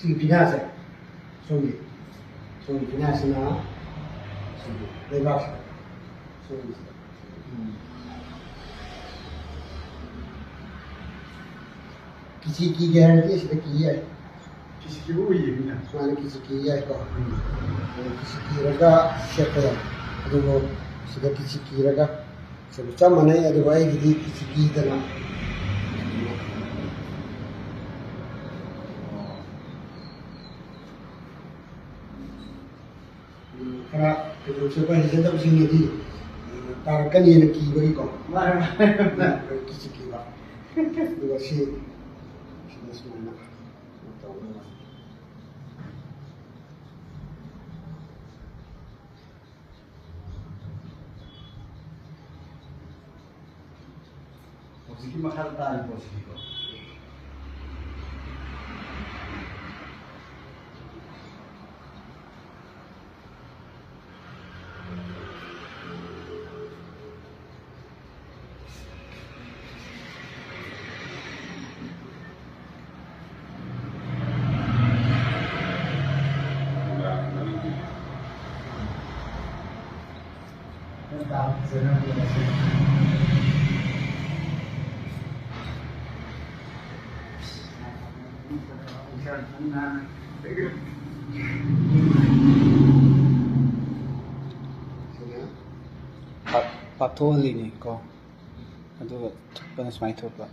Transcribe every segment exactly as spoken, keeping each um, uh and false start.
ꯁꯤꯒꯤ ꯐꯤꯉꯥꯁꯦ, ꯁꯣꯝꯒꯤ, ꯁꯣꯝꯒꯤ ꯐꯤꯉꯥꯁꯤꯅ ꯁꯤꯒꯤ ꯂꯩꯕꯥꯛꯁꯤꯗ, ꯁꯣꯝꯒꯤꯁꯤꯗ꯫ ꯎꯝ꯫ ꯀꯤꯆꯤ ꯀꯤꯒꯦ ꯍꯥꯏꯔꯗꯤ ꯁꯤꯗ ꯀꯤ ꯌꯥꯏ꯫ ꯀꯤꯆꯤ ꯀꯤꯕ ꯎꯏꯌꯦ ꯃꯤꯅ꯫ ꯁꯨꯃꯥꯏꯅ ꯀꯤꯆꯤ ꯀꯤ ꯌꯥꯏꯀꯣ꯫ ꯎꯝ꯫ ꯑꯗꯨꯒ ꯀꯤꯆꯤ ꯀꯤꯔꯒ ꯁꯦꯠꯄ ꯌꯥꯏ꯫ ꯑꯗꯨꯕꯨ ꯁꯤꯗ ꯀꯤꯆꯤ ꯀꯤꯔꯒ ꯁꯤꯕꯨ ꯆꯞ ꯃꯥꯟꯅꯩ, ꯑꯗꯨꯕꯨ ꯑꯩꯒꯤꯗꯤ ꯀꯤꯆꯤ ꯀꯤꯗꯅ꯫ ꯎꯝ, ꯈꯔ ꯐꯩꯖꯣꯝ ꯁꯦꯠꯄ ꯍꯩꯖꯗꯕꯁꯤꯡꯅꯗꯤ, ꯎꯝ, ꯇꯥꯔꯛꯀꯅꯤꯅ ꯀꯤꯕꯒꯤꯀꯣ꯫ ꯃꯥꯅꯦ, ꯃꯥꯅꯦ, ꯃꯥꯅꯦ꯫ ꯑꯩꯈꯣꯏ ꯀꯤꯁꯤ ꯀꯤꯕ꯫ ꯑꯗꯨꯒ ꯁꯤ, ꯁꯤꯗ ꯁꯨꯃꯥꯏꯅ ꯇꯧꯒꯗꯕ꯫ ꯍꯧꯖꯤꯛꯀꯤ ꯃꯈꯥꯗ ꯇꯥꯔꯤꯕ ꯄꯣꯠꯁꯤꯗꯤꯀꯣ꯫ ꯄꯥꯛ-, ꯄꯥꯛꯊꯣꯛꯍꯜꯂꯤꯅꯦ ꯀꯣ, ꯑꯗꯨꯒ ꯊꯨꯞꯄꯅ ꯁꯨꯃꯥꯏꯅ ꯊꯨꯞꯄ꯫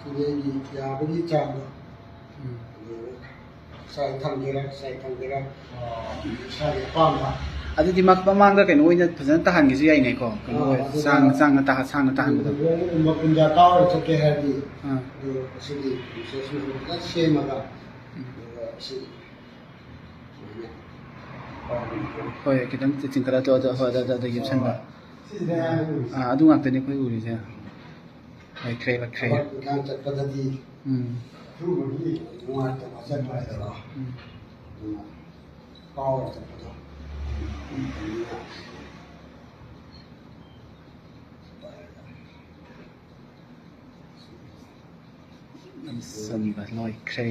ꯁꯤꯗꯤ ꯑꯩꯒꯤ ꯌꯥꯕꯒꯤ ꯆꯥꯡꯗꯣ꯫ ꯎꯝ꯫ ꯑꯗꯨ ꯁꯥꯏ ꯊꯝꯒꯦꯔꯥ, ꯁꯥꯏ ꯊꯝꯒꯦꯔꯥ, ꯑꯣ꯫ ꯏꯁꯥꯒꯤ ꯑꯄꯥꯝꯕ꯫ ꯑꯗꯨꯗꯤ ꯃ-, ꯃꯃꯥꯡꯗ ꯀꯩꯅꯣ ꯑꯣꯏꯅ ꯐꯖꯅ ꯇꯥꯍꯟꯒꯦꯁꯨ ꯌꯥꯏꯅꯦꯀꯣ, ꯀꯩꯅꯣ ꯑꯥ, ꯑꯣꯏ, ꯑꯗꯨꯒ ꯁꯥꯡꯅ, ꯁꯥꯡꯅ ꯇꯥꯍ-, ꯁꯥꯡꯅ ꯇꯥꯍꯟꯕꯗꯣ꯫ ꯂꯨꯍꯣꯡꯕꯒꯨꯝꯕ ꯀꯨꯟꯖꯥ ꯀꯥꯎꯔ ꯆꯠꯀꯦ ꯍꯥꯏꯔꯗꯤ, ꯑꯥ꯫ ꯑꯗꯨ ꯁꯤꯒꯤ reception ꯐꯖꯅ ꯁꯦꯝꯃꯒ, ꯎꯝ꯫ ꯑꯗꯨꯒ ꯁꯤ ꯁꯨꯃꯥꯏꯅ ꯄꯥꯏꯔꯒ ꯍꯣꯏ, ꯈꯤꯇꯪ ꯆꯤꯡꯈꯠꯂ ꯇꯣ-, ꯑꯗꯣ, ꯍꯣꯏ, ꯑꯗ, ꯑꯗ, ꯑꯗ ꯌꯦꯞꯁꯟꯕ꯫ ꯁꯤꯁꯤꯗ ꯑꯥ, ꯑꯗꯨ ꯉꯥꯛꯇꯅꯤ ꯑꯩꯈꯣꯏ ꯎꯔꯤꯁꯦ꯫ ꯂꯩꯈ꯭ꯔꯦ, ꯂꯩꯈ꯭ꯔꯦ꯫ ꯊꯕꯛ ꯏꯪꯈꯥꯡ ꯆꯠꯄꯗꯗꯤ ꯎꯝ꯫ ꯑꯊꯨꯕꯒꯤ ꯅꯨꯡꯉꯥꯏꯇꯕ ꯆꯠꯄ ꯍꯥꯏꯗꯅ꯫ ꯎꯝ꯫ ꯑꯗꯨꯅ ꯀꯥꯎꯔ ꯆꯠꯄꯗꯣ꯫ ꯅꯝꯁꯟꯕ ꯂꯣꯏꯈ꯭ꯔꯦ꯫